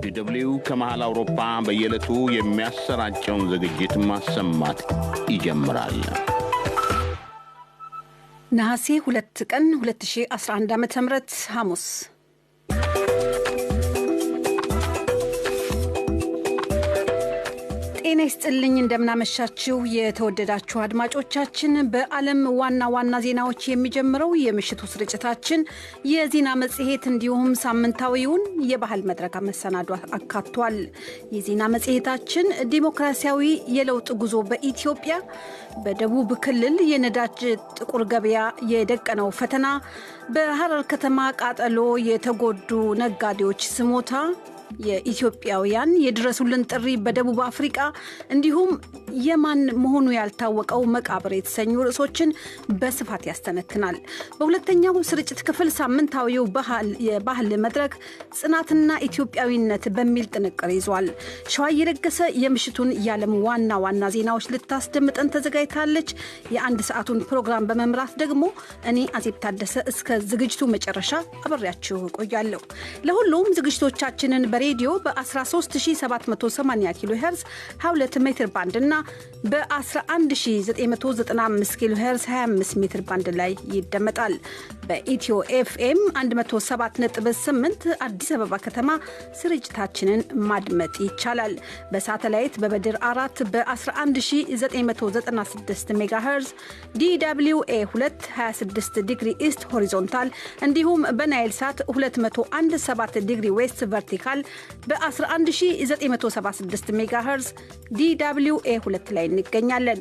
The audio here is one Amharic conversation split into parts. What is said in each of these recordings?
ዲደብሊው ከመሃል አውሮፓ በየዕለቱ የሚያሰራጨውን ዝግጅት ማሰማት ይጀምራል። ነሐሴ 2 ቀን 2011 ዓ.ም ሐሙስ። ጤና ይስጥልኝ፣ እንደምናመሻችሁ የተወደዳችሁ አድማጮቻችን። በዓለም ዋና ዋና ዜናዎች የሚጀምረው የምሽቱ ስርጭታችን የዜና መጽሔት እንዲሁም ሳምንታዊውን የባህል መድረክ መሰናዶ አካቷል። የዜና መጽሔታችን ዲሞክራሲያዊ የለውጥ ጉዞ በኢትዮጵያ፣ በደቡብ ክልል የነዳጅ ጥቁር ገበያ የደቀነው ፈተና፣ በሐረር ከተማ ቃጠሎ የተጎዱ ነጋዴዎች ስሞታ፣ የኢትዮጵያውያን የድረሱልን ጥሪ በደቡብ አፍሪቃ እንዲሁም የማን መሆኑ ያልታወቀው መቃብር የተሰኙ ርዕሶችን በስፋት ያስተነትናል። በሁለተኛው ስርጭት ክፍል ሳምንታዊው የባህል መድረክ ጽናትና ኢትዮጵያዊነት በሚል ጥንቅር ይዟል። ሸዋዬ ለገሰ የምሽቱን የዓለም ዋና ዋና ዜናዎች ልታስደምጠን ተዘጋጅታለች። የአንድ ሰዓቱን ፕሮግራም በመምራት ደግሞ እኔ አዜብ ታደሰ እስከ ዝግጅቱ መጨረሻ አብሬያችሁ እቆያለሁ። ለሁሉም ዝግጅቶቻችንን በሬዲዮ በ13780 ኪሎ ሄርዝ 22 ሜትር ባንድ እና በ11995 ኪሎ ሄርዝ 25 ሜትር ባንድ ላይ ይደመጣል። በኢትዮ ኤፍኤም 107.8 አዲስ አበባ ከተማ ስርጭታችንን ማድመጥ ይቻላል። በሳተላይት በበድር 4 በ11996 ሜጋ ሄርዝ DW A 226 degree east horizontal እንዲሁም በናይል ሳት 217 degree west vertical በ11976 ሜጋ ሄርዝ DW A 2 ላይ እንገኛለን።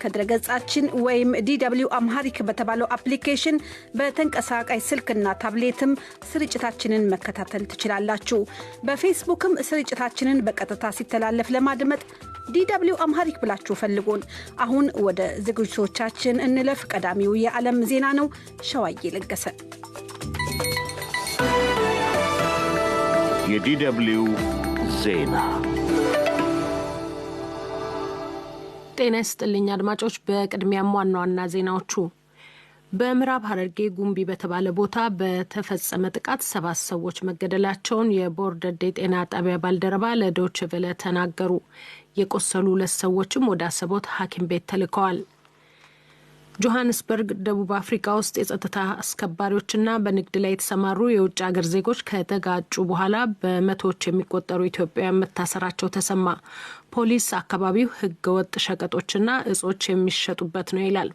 ከድረገጻችን ወይም DW Amharic በተባለው አፕሊኬሽን በተንቀሳቃሽ ስልክና ታብሌትም ስርጭታችንን መከታተል ትችላላችሁ። በፌስቡክም ስርጭታችንን በቀጥታ ሲተላለፍ ለማድመጥ DW Amharic ብላችሁ ፈልጉን። አሁን ወደ ዝግጅቶቻችን እንለፍ። ቀዳሚው የዓለም ዜና ነው። ሸዋዬ ለገሰ። የዲደብሊው ዜና። ጤና ይስጥልኝ አድማጮች። በቅድሚያም ዋና ዋና ዜናዎቹ በምዕራብ ሐረርጌ ጉምቢ በተባለ ቦታ በተፈጸመ ጥቃት 7 ሰዎች መገደላቸውን የቦርደዴ ጤና ጣቢያ ባልደረባ ለዶይቼ ቬለ ተናገሩ። የቆሰሉ 2 ሰዎችም ወደ አሰቦት ሐኪም ቤት ተልከዋል። ጆሃንስበርግ ደቡብ አፍሪካ ውስጥ የጸጥታ አስከባሪዎችና በንግድ ላይ የተሰማሩ የውጭ ሀገር ዜጎች ከተጋጩ በኋላ በመቶዎች የሚቆጠሩ ኢትዮጵያውያን መታሰራቸው ተሰማ። ፖሊስ አካባቢው ሕገወጥ ሸቀጦችና እጾች የሚሸጡበት ነው ይላል።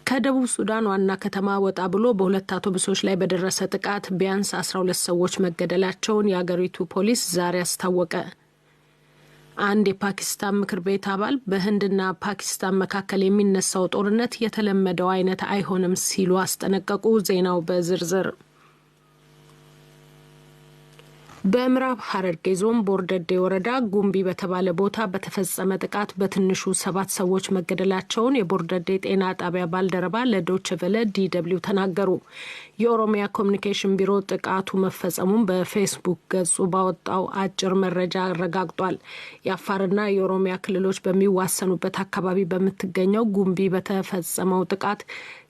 ከደቡብ ሱዳን ዋና ከተማ ወጣ ብሎ በ2 አውቶቡሶች ላይ በደረሰ ጥቃት ቢያንስ 12 ሰዎች መገደላቸውን የአገሪቱ ፖሊስ ዛሬ አስታወቀ። አንድ የፓኪስታን ምክር ቤት አባል በህንድና ፓኪስታን መካከል የሚነሳው ጦርነት የተለመደው አይነት አይሆንም ሲሉ አስጠነቀቁ። ዜናው በዝርዝር። በምዕራብ ሐረርጌ ዞን ቦርደዴ ወረዳ ጉምቢ በተባለ ቦታ በተፈጸመ ጥቃት በትንሹ 7 ሰዎች መገደላቸውን የቦርደዴ ጤና ጣቢያ ባልደረባ ለዶይቼ ቬለ DW ተናገሩ። የኦሮሚያ ኮሚኒኬሽን ቢሮ ጥቃቱ መፈጸሙን በፌስቡክ ገጹ ባወጣው አጭር መረጃ አረጋግጧል። የአፋርና የኦሮሚያ ክልሎች በሚዋሰኑበት አካባቢ በምትገኘው ጉምቢ በተፈጸመው ጥቃት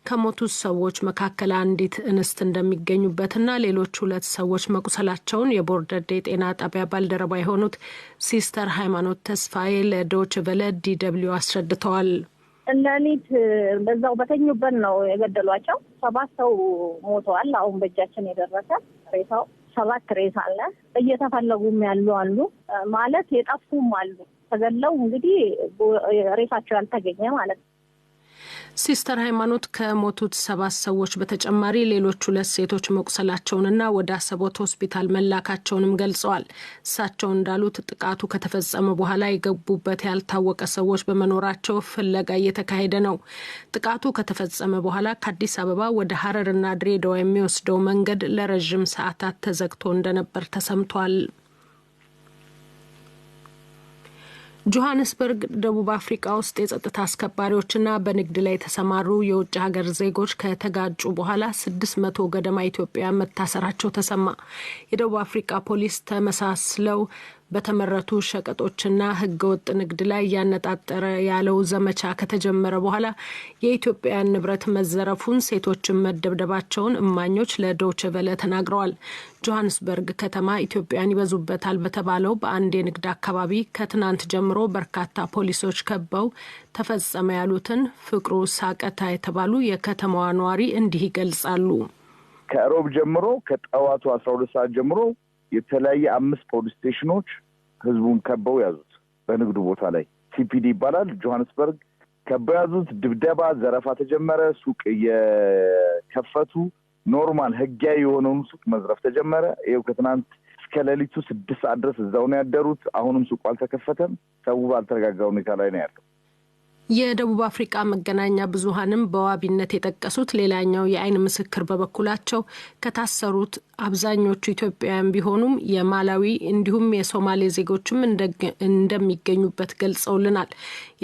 ከሞቱት ሰዎች መካከል አንዲት እንስት እንደሚገኙበትና ሌሎች 2 ሰዎች መቁሰላቸውን የቦርደዴ ጤና ጣቢያ ባልደረባ የሆኑት ሲስተር ሃይማኖት ተስፋዬ ለዶይቼ ቬለ DW አስረድተዋል። ሌሊት በዛው በተኙበት ነው የገደሏቸው። 7 ሰው ሞተዋል። አሁን በእጃችን የደረሰ ሬሳው 7 ሬሳ አለ። እየተፈለጉም ያሉ አሉ፣ ማለት የጠፉም አሉ። ተገለው እንግዲህ ሬሳቸው ያልተገኘ ማለት ነው። ሲስተር ሃይማኖት ከሞቱት 7 ሰዎች በተጨማሪ ሌሎች 2 ሴቶች መቁሰላቸውንና ወደ አሰቦት ሆስፒታል መላካቸውንም ገልጸዋል። እሳቸው እንዳሉት ጥቃቱ ከተፈጸመ በኋላ የገቡበት ያልታወቀ ሰዎች በመኖራቸው ፍለጋ እየተካሄደ ነው። ጥቃቱ ከተፈጸመ በኋላ ከአዲስ አበባ ወደ ሐረርና ድሬዳዋ የሚወስደው መንገድ ለረዥም ሰዓታት ተዘግቶ እንደነበር ተሰምቷል። ጆሃንስበርግ ደቡብ አፍሪካ ውስጥ የጸጥታ አስከባሪዎችና በንግድ ላይ የተሰማሩ የውጭ ሀገር ዜጎች ከተጋጩ በኋላ 600 ገደማ ኢትዮጵያውያን መታሰራቸው ተሰማ። የደቡብ አፍሪካ ፖሊስ ተመሳስለው በተመረቱ ሸቀጦችና ህገወጥ ንግድ ላይ ያነጣጠረ ያለው ዘመቻ ከተጀመረ በኋላ የኢትዮጵያን ንብረት መዘረፉን፣ ሴቶችን መደብደባቸውን እማኞች ለዶይቼ ቬለ ተናግረዋል። ጆሃንስበርግ ከተማ ኢትዮጵያን ይበዙበታል በተባለው በአንድ የንግድ አካባቢ ከትናንት ጀምሮ በርካታ ፖሊሶች ከበው ተፈጸመ ያሉትን ፍቅሩ ሳቀታ የተባሉ የከተማዋ ነዋሪ እንዲህ ይገልጻሉ። ከሮብ ጀምሮ ከጠዋቱ 12 ሰዓት ጀምሮ የተለያየ 5 police station ኦች ህዝቡን ከበው ያዙት። በንግዱ ቦታ ላይ CBD ይባላል ጆሃንስበርግ ከበው ያዙት። ድብደባ፣ ዘረፋ ተጀመረ። ሱቅ እየከፈቱ normal ህጋዊ የሆነውን ሱቅ መዝረፍ ተጀመረ። ይኸው ከትናንት እስከ ሌሊቱ 6 ሰዓት ድረስ እዛው ነው ያደሩት። አሁንም ሱቁ አልተከፈተም። ሰው ባልተረጋጋ ሁኔታ ላይ ነው ያለው። የደቡብ አፍሪካ መገናኛ ብዙሃንም በዋቢነት የጠቀሱት ሌላኛው የአይን ምስክር በበኩላቸው ከታሰሩት አብዛኞቹ ኢትዮጵያውያን ቢሆኑም የማላዊ እንዲሁም የሶማሌ ዜጎችም እንደሚገኙበት ገልጸውልናል።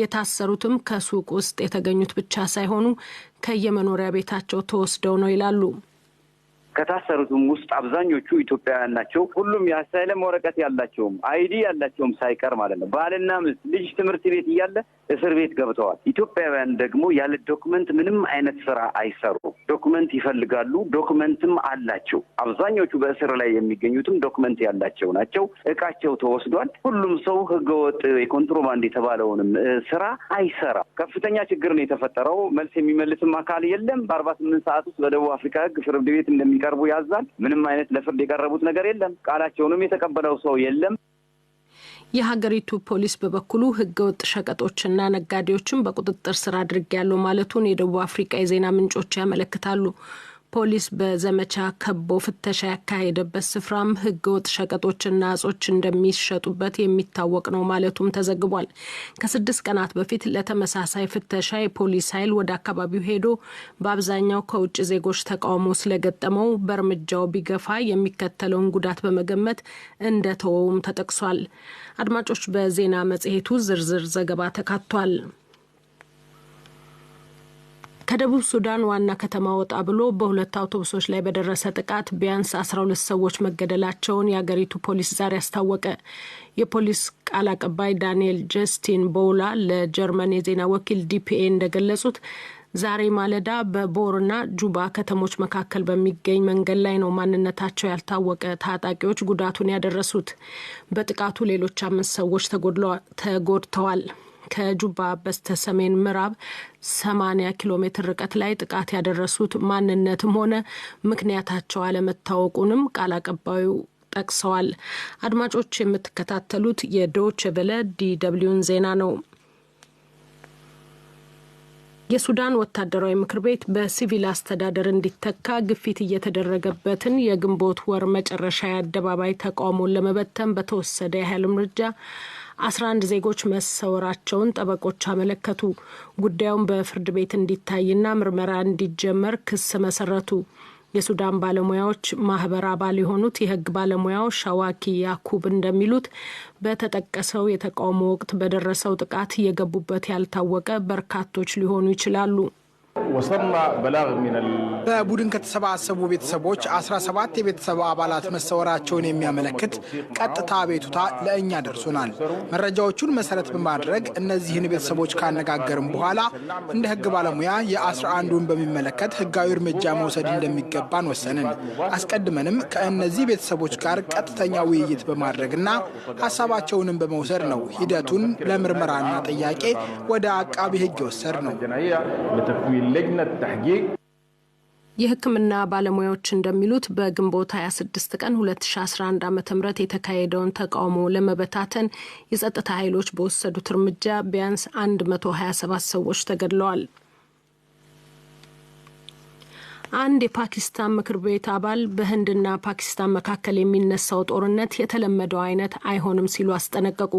የታሰሩትም ከሱቅ ውስጥ የተገኙት ብቻ ሳይሆኑ ከየመኖሪያ ቤታቸው ተወስደው ነው ይላሉ። ከታሰሩትም ውስጥ አብዛኞቹ ኢትዮጵያውያን ናቸው። ሁሉም የ asylum ወረቀት ያላቸውም ID ያላቸውም ሳይቀር ማለት ነው። ባልና ሚስት፣ ልጅ ትምህርት ቤት እያለ እስር ቤት ገብተዋል። ኢትዮጵያውያን ደግሞ ያለ document ምንም አይነት ስራ አይሰሩም። Document ይፈልጋሉ። Document ም አላቸው። አብዛኞቹ በእስር ላይ የሚገኙትም document ያላቸው ናቸው። እቃቸው ተወስዷል። ሁሉም ሰው ህገወጥ የኮንትሮባንድ የተባለውንም ስራ አይሰራም። ከፍተኛ ችግር ነው የተፈጠረው። መልስ የሚመልስም አካል የለም። በ48 ሰዓት ውስጥ በደቡብ አፍሪካ ህግ ፍርድ ቤት እንደሚቀርቡ ያዛል። ምንም አይነት ለፍርድ የቀረቡት ነገር የለም። ቃላቸውንም የተቀበለው ሰው የለም። የሀገሪቱ ፖሊስ በበኩሉ ህገወጥ ሸቀጦችና ነጋዴዎችን በቁጥጥር ስር አድርጌያለሁ ማለቱን የደቡብ አፍሪካ የዜና ምንጮች ያመለክታሉ። ፖሊስ በዘመቻ ከቦ ፍተሻ ያካሄደበት ስፍራም ህገወጥ ሸቀጦችና እጾች እንደሚሸጡበት የሚታወቅ ነው ማለቱም ተዘግቧል። ከ6 ቀናት በፊት ለተመሳሳይ ፍተሻ የፖሊስ ኃይል ወደ አካባቢው ሄዶ በአብዛኛው ከውጭ ዜጎች ተቃውሞ ስለገጠመው በእርምጃው ቢገፋ የሚከተለውን ጉዳት በመገመት እንደተወውም ተጠቅሷል። አድማጮች፣ በዜና መጽሔቱ ዝርዝር ዘገባ ተካቷል። ከደቡብ ሱዳን ዋና ከተማ ወጣ ብሎ በሁለት አውቶቡሶች ላይ በደረሰ ጥቃት ቢያንስ 12 ሰዎች መገደላቸውን የአገሪቱ ፖሊስ ዛሬ አስታወቀ። የፖሊስ ቃል አቀባይ ዳንኤል ጀስቲን ቦውላ ለጀርመን የዜና ወኪል ዲፒኤ እንደገለጹት ዛሬ ማለዳ በቦርና ጁባ ከተሞች መካከል በሚገኝ መንገድ ላይ ነው ማንነታቸው ያልታወቀ ታጣቂዎች ጉዳቱን ያደረሱት። በጥቃቱ ሌሎች 5 ሰዎች ተጎድተዋል። ከጁባ በስተሰሜን ምዕራብ 80 ኪሎ ሜትር ርቀት ላይ ጥቃት ያደረሱት ማንነትም ሆነ ምክንያታቸው አለመታወቁንም ቃል አቀባዩ ጠቅሰዋል። አድማጮች፣ የምትከታተሉት የዶይቼ ቬለ DW ን ዜና ነው። የሱዳን ወታደራዊ ምክር ቤት በሲቪል አስተዳደር እንዲተካ ግፊት እየተደረገበትን የግንቦት ወር መጨረሻ የአደባባይ ተቃውሞን ለመበተን በተወሰደ የኃይል እርምጃ 11 ዜጎች መሰወራቸውን ጠበቆች አመለከቱ። ጉዳዩን በፍርድ ቤት እንዲታይና ምርመራ እንዲጀመር ክስ መሰረቱ። የሱዳን ባለሙያዎች ማህበር አባል የሆኑት የህግ ባለሙያው ሻዋኪ ያኩብ እንደሚሉት በተጠቀሰው የተቃውሞ ወቅት በደረሰው ጥቃት የገቡበት ያልታወቀ በርካቶች ሊሆኑ ይችላሉ። በቡድን ከተሰባሰቡ ቤተሰቦች 17 የቤተሰብ አባላት መሰወራቸውን የሚያመለክት ቀጥታ አቤቱታ ለእኛ ደርሶናል። መረጃዎቹን መሰረት በማድረግ እነዚህን ቤተሰቦች ካነጋገርም በኋላ እንደ ህግ ባለሙያ የ11ዱን በሚመለከት ህጋዊ እርምጃ መውሰድ እንደሚገባን ወሰንን። አስቀድመንም ከእነዚህ ቤተሰቦች ጋር ቀጥተኛ ውይይት በማድረግና ሀሳባቸውንም በመውሰድ ነው ሂደቱን ለምርመራና ጥያቄ ወደ አቃቢ ህግ የወሰድ ነው። የሕክምና ባለሙያዎች እንደሚሉት በግንቦት 26 ቀን 2011 ዓ.ም የተካሄደውን ተቃውሞ ለመበታተን የጸጥታ ኃይሎች በወሰዱት እርምጃ ቢያንስ 127 ሰዎች ተገድለዋል። አንድ የፓኪስታን ምክር ቤት አባል በህንድና ፓኪስታን መካከል የሚነሳው ጦርነት የተለመደው አይነት አይሆንም ሲሉ አስጠነቀቁ።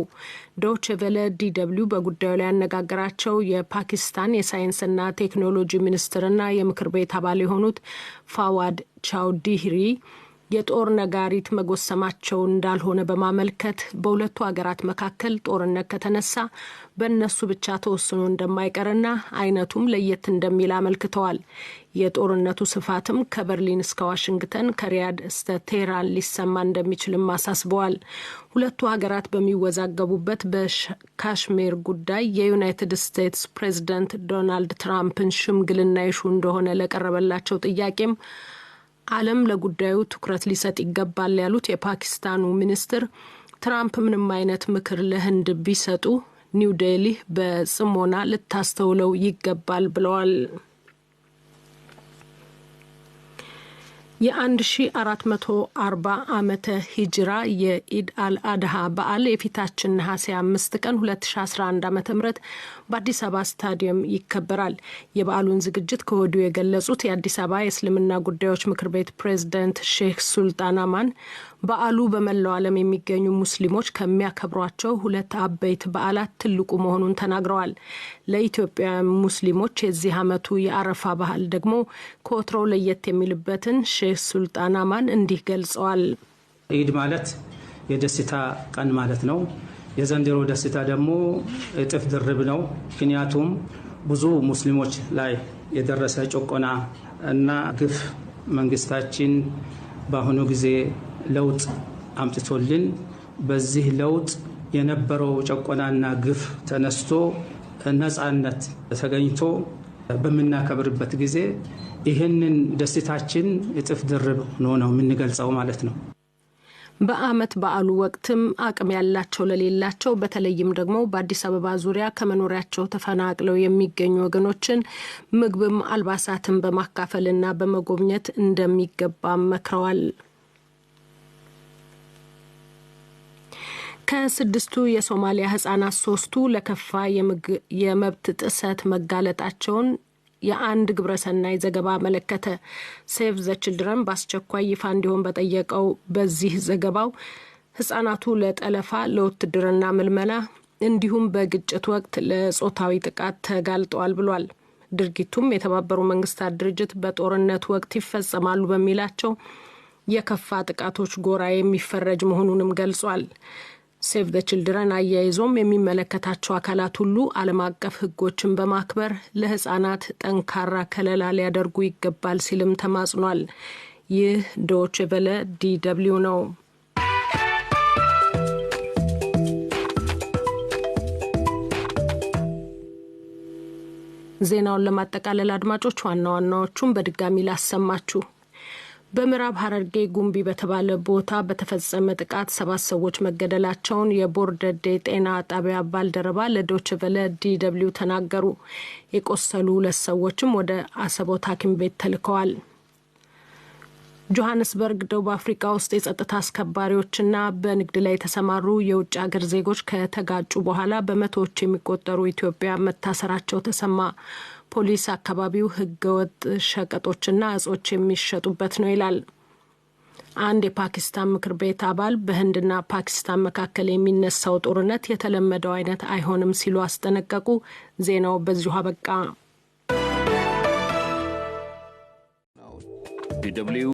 ዶይቼ ቬለ DW በጉዳዩ ላይ ያነጋገራቸው የፓኪስታን የሳይንስና ቴክኖሎጂ ሚኒስትርና የምክር ቤት አባል የሆኑት ፋዋድ ቻውዲህሪ የጦር ነጋሪት መጎሰማቸው እንዳልሆነ በማመልከት በሁለቱ ሀገራት መካከል ጦርነት ከተነሳ በእነሱ ብቻ ተወስኖ እንደማይቀርና አይነቱም ለየት እንደሚል አመልክተዋል። የጦርነቱ ስፋትም ከበርሊን እስከ ዋሽንግተን፣ ከሪያድ እስከ ቴህራን ሊሰማ እንደሚችልም አሳስበዋል። ሁለቱ ሀገራት በሚወዛገቡበት በካሽሚር ጉዳይ የዩናይትድ ስቴትስ ፕሬዚደንት ዶናልድ ትራምፕን ሽምግልና ይሹ እንደሆነ ለቀረበላቸው ጥያቄም ዓለም ለጉዳዩ ትኩረት ሊሰጥ ይገባል ያሉት የፓኪስታኑ ሚኒስትር ትራምፕ ምንም አይነት ምክር ለህንድ ቢሰጡ ኒው ዴሊ በጽሞና ልታስተውለው ይገባል ብለዋል። የ1440 ዓመተ ሂጅራ የኢድ አልአድሃ በዓል የፊታችን ነሐሴ 5 ቀን 2011 ዓ.ም በአዲስ አበባ ስታዲየም ይከበራል። የበዓሉን ዝግጅት ከወዲሁ የገለጹት የአዲስ አበባ የእስልምና ጉዳዮች ምክር ቤት ፕሬዝዳንት ሼክ ሱልጣን አማን በዓሉ በመላው ዓለም የሚገኙ ሙስሊሞች ከሚያከብሯቸው ሁለት አበይት በዓላት ትልቁ መሆኑን ተናግረዋል። ለኢትዮጵያ ሙስሊሞች የዚህ ዓመቱ የአረፋ በዓል ደግሞ ከወትሮው ለየት የሚልበትን ሼክ ሱልጣን አማን እንዲህ ገልጸዋል። ኢድ ማለት የደስታ ቀን ማለት ነው። የዘንድሮ ደስታ ደግሞ እጥፍ ድርብ ነው። ምክንያቱም ብዙ ሙስሊሞች ላይ የደረሰ ጭቆና እና ግፍ መንግስታችን በአሁኑ ጊዜ ለውጥ አምጥቶልን በዚህ ለውጥ የነበረው ጭቆናና ግፍ ተነስቶ ነጻነት ተገኝቶ በምናከብርበት ጊዜ ይህንን ደስታችን እጥፍ ድርብ ሆኖ ነው የምንገልጸው ማለት ነው። በዓመት በዓሉ ወቅትም አቅም ያላቸው ለሌላቸው በተለይም ደግሞ በአዲስ አበባ ዙሪያ ከመኖሪያቸው ተፈናቅለው የሚገኙ ወገኖችን ምግብም አልባሳትን በማካፈልና በመጎብኘት እንደሚገባ መክረዋል። ከስድስቱ የሶማሊያ ህጻናት 3ቱ ለከፋ የመብት ጥሰት መጋለጣቸውን የአንድ ግብረሰናይ ዘገባ አመለከተ። ሴቭ ዘ ችልድረን በአስቸኳይ ይፋ እንዲሆን በጠየቀው በዚህ ዘገባው ህጻናቱ ለጠለፋ፣ ለውትድርና ምልመላ እንዲሁም በግጭት ወቅት ለጾታዊ ጥቃት ተጋልጠዋል ብሏል። ድርጊቱም የተባበሩ መንግስታት ድርጅት በጦርነት ወቅት ይፈጸማሉ በሚላቸው የከፋ ጥቃቶች ጎራ የሚፈረጅ መሆኑንም ገልጿል። ሴቭ ዘ ችልድረን አያይዞም የሚመለከታቸው አካላት ሁሉ ዓለም አቀፍ ህጎችን በማክበር ለህጻናት ጠንካራ ከለላ ሊያደርጉ ይገባል ሲልም ተማጽኗል። ይህ ዶይቼ ቬለ DW ነው። ዜናውን ለማጠቃለል አድማጮች ዋና ዋናዎቹን በድጋሚ ላሰማችሁ። በምዕራብ ሐረርጌ ጉምቢ በተባለ ቦታ በተፈጸመ ጥቃት 7 ሰዎች መገደላቸውን የቦርደዴ ጤና ጣቢያ ባልደረባ ለዶይቼ ቬለ DW ተናገሩ። የቆሰሉ 2 ሰዎችም ወደ አሰቦት ሐኪም ቤት ተልከዋል። ጆሃንስበርግ ደቡብ አፍሪካ ውስጥ የጸጥታ አስከባሪዎችና በንግድ ላይ የተሰማሩ የውጭ ሀገር ዜጎች ከተጋጩ በኋላ በመቶዎች የሚቆጠሩ ኢትዮጵያ መታሰራቸው ተሰማ። ፖሊስ አካባቢው ህገወጥ ሸቀጦችና እጾች የሚሸጡበት ነው ይላል። አንድ የፓኪስታን ምክር ቤት አባል በህንድና ፓኪስታን መካከል የሚነሳው ጦርነት የተለመደው አይነት አይሆንም ሲሉ አስጠነቀቁ። ዜናው በዚሁ አበቃ። DW